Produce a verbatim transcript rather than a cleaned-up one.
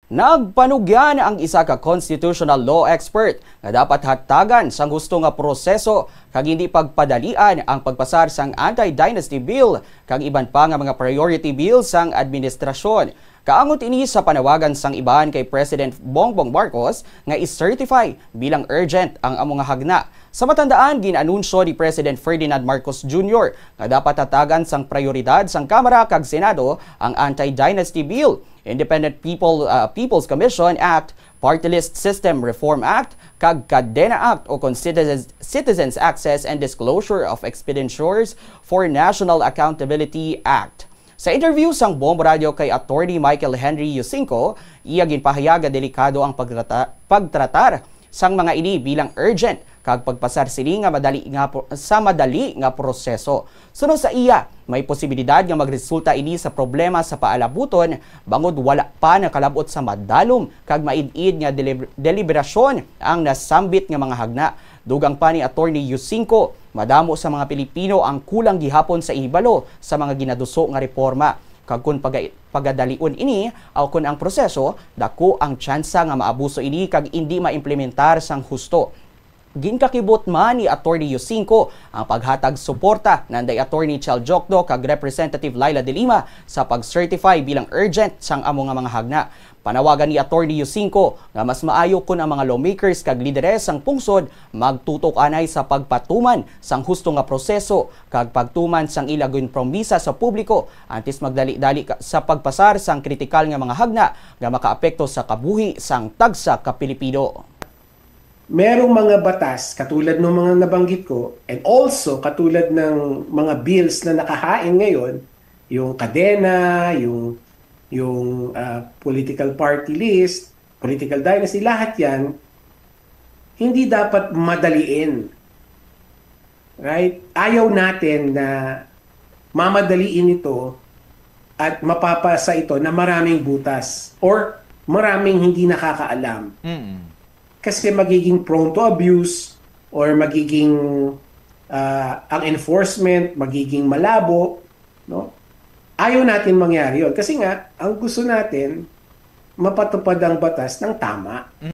Nagpanugyan ang isa ka constitutional law expert nga dapat hatagan sang husto nga proseso kag hindi pagpadalian ang pagpasar sang Anti-Dynasty Bill kag iban pa nga mga priority bill sang administrasyon. Kaangot ini sa panawagan sang iban kay President Bongbong Marcos nga i-certify bilang urgent ang amo nga hagna. Sa matandaan, gin-anunsyo ni President Ferdinand Marcos Junior nga dapat hatagan sang prioridad sang Kamara kag Senado ang Anti-Dynasty Bill, Independent People, uh, People's Commission Act, Party List System Reform Act, kag Kadena Act o kon Citizens, Citizens Access and Disclosure of Expenditures for National Accountability Act. Sa interview sang Bombo Radio kay Attorney Michael Henry Yusinco, iya ginpahayag nga delikado ang pagtrata-, pagtratar sang mga ini bilang urgent kag pagpasar sini nga madali nga pro-, sa madali nga proseso. Suno sa iya, may posibilidad nga magresulta ini sa problema sa paalabuton bangod wala pa nakalab-ot sa madalom kag maid-id nga delib-, deliberasyon ang nasambit nga mga hagna. Dugang pa ni Attorney Yusinco, madamo sa mga Pilipino ang kulang gihapon sa ihibalo sa mga ginaduso nga reforma. Kag kon paga-, pagadalion ini, aw kon ang proseso, dako ang tsansa nga maabuso ini kag indi maimplementar sang husto. Ginkakibot man ni Attorney Yusinco ang paghatag suporta nanday Attorney Chel Jokdo kag Representative Leila de Lima sa pag-certify bilang urgent sang amo nga mga hagna. Panawagan ni Attorney Yusinco nga mas maayo kon ang mga lawmakers kag lideres sang pungsod magtutok anay sa pagpatuman sang husto nga proseso kag pagtuman sang ila ginpromisa sa publiko antes magdali-dali ka-, sa pagpasar sang kritikal nga mga hagna nga makaapekto sa kabuhi sang tagsa ka Pilipino. Merong mga batas katulad ng mga nabanggit ko, and also katulad ng mga bills na nakahain ngayon, yung kadena, yung, yung, ah, political party list, political dynasty, lahat yan, hindi dapat madaliin. Right? Ayaw natin na mamadaliin ito at mapapasa ito na maraming butas or maraming hindi nakakaalam. Mm. Kasi magiging prone to abuse or magiging, ah, ang enforcement magiging malabo, no? Ayaw natin mangyari 'yon. Kasi nga, ang gusto natin, mapatupad ang batas ng tama.